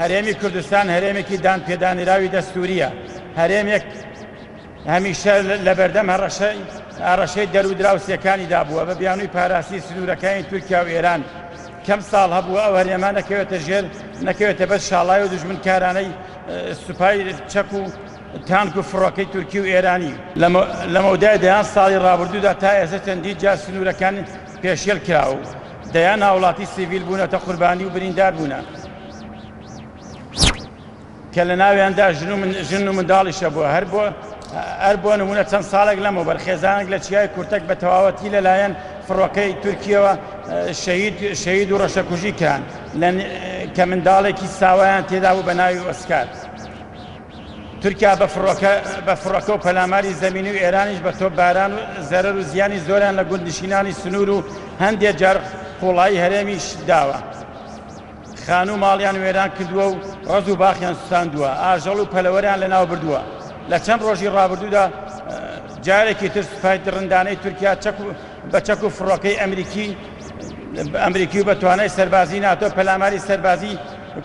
هەرێمی کوردستان هەرێمێکی دانپێدانراوی دەستوورییە، هەرێمێک هەمیشە لەبەردەم هەڕەشەی دەر و دراوسێکانیدا بووە بە بیانووی پاراستنی سنوورەکانی تورکیا و ئێران. کەم ساڵ هەبووە ئەو هەرێمە نەکەوێتە ژێر نەکەوێتە بەر شاڵاوی و دوژمنکارانەی سوپای چەک و تانک و فڕۆکەی تورکی و ئێرانی. لە مەودای دەیان ساڵی ڕابردوودا تا ئێستا چەندین جار سنوورەکان پێشێل کراوە و دەیان هاوڵاتی سیڤیل بوونەتە قوربانی و بریندار بوونە کە لە ناویاندا ژن و منداڵیش هەبووە. هەر بۆ نموونە چەند ساڵێک لەمەوبەر خێزانێک لە چیای کورتەک بە تەواوەتی لەلایەن فڕۆکەی تورکییەوە شەهید و ڕەشەکوژی کران کە منداڵێکی ساوایان تێدا بوو بە ناوی ئۆسکار. تورکیا بە فڕۆکە بە فڕۆکە و پەلاماری زەمینی و ئێرانیش بە تۆپباران و زەرەر و زیانی زۆریان لە گوندنشینانی سنوور و هەندێ جار قوڵایی هەرێمیش داوە. خانوو و ماڵیان وێران کردووە و ڕەز و باخیان سوتاندووە، ئاژەڵ و پەلەوەریان لەناو بردووە. لە چەند ڕۆژی ڕابردوودا جارێکی تر سوپای دڕندانەی تورکیا چەک و بە چەک و فڕۆکەی ئەمریکی ئەمریکی و بە توانای سەربازی ناتۆ پەلاماری سەربازی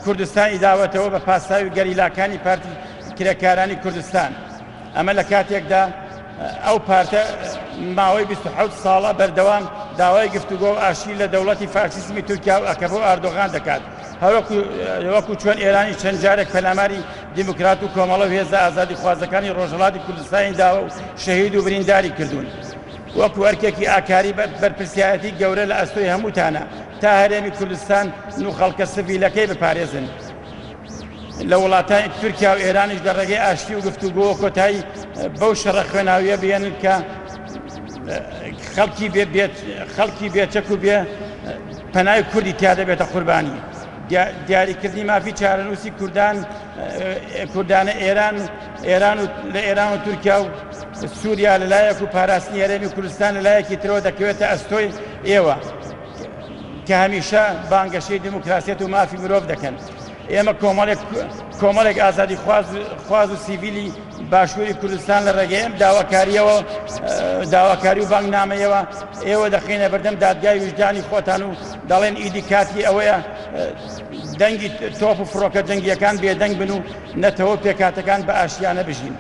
کوردستانی داوەتەوە بە پاساوی گەریلاکانی پارتی کرێکارانی کوردستان. ئەمە لە کاتێکدا ئەو پارتە ماوەی 27 ساڵە بەردەوام داوای گفتوگۆ و ئاشتی لە دەوڵەتی فاشیزمی تورکیا و ئەکەپە و ئاردۆغان دەکات، هەروەکو چۆن ئێرانیش چەند جارێک پەلاماری دیموکرات و کۆمەڵە و هێزە ئازادیخوازەکانی ڕۆژهەڵاتی کوردستانی داوە و شەهید و برینداری کردوون. وەکو ئەرکێکی ئاکاری بەرپرسیارێتی گەورە لە ئەستۆی هەمووتانە تا هەرێمی کوردستان و خەڵکە سڤیلەکەی بپارێزن. لە وڵاتانی تورکیا و ئێرانیش لە ڕێگەی ئاشتی و گفتوگۆوە کۆتایی بەو شەڕە خوێناویە بێنن کە خەڵکی بێ خەڵکی بێچەک و بێ پەنای کوردی تیا دەبێتە قوربانی. دیاریکردنی مافی چارەنووسی کوردان کوردانە ئێران ئێران و لە ئێران و تورکیا و سووریا لەلایەک و پاراستنی هەرێمی کوردستان لەلایەکی ترەوە دەکەوێتە ئەستۆی ئێوە کە هەمیشە بانگەشەی دیموکراسیەت و مافی مرۆڤ دەکەن. ئێمە کۆمەڵێک کۆمەڵێک ئازادی خواز خواز و سیڤیلی باشووری کوردستان لە ڕێگەی ئەم داواکاریەوە داواکاری و بانگنامەیەوە ئێوە دەخەینە بەردەم دادگای ویژدانی خۆتان و دەڵێن ئیدی کاتی ئەوەیە دەنگی تۆپ و فڕۆکە جەنگیەکان بێدەنگ بن و نەتەوە پێکهاتەکان بە ئاشتیانە بژین.